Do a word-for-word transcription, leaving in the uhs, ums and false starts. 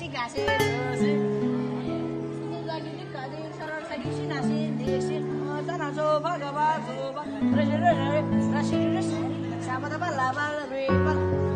ག་ཤེ། སུ་དུ་ཟ་གི་ནི་ག་ནི་ཤ་ར་ཤ་གི་ཤི་ན་ཤི་ནི་ཤི་ས་ན་ཤོ་ཕ་ག་ཕ་ཟོ་ཕ་ར་ཤི་ར་ཤི་ར་ཤི་ར་ཤི་ཤ་མ་ད་པ་ལ་པ་ལ་རི་པ།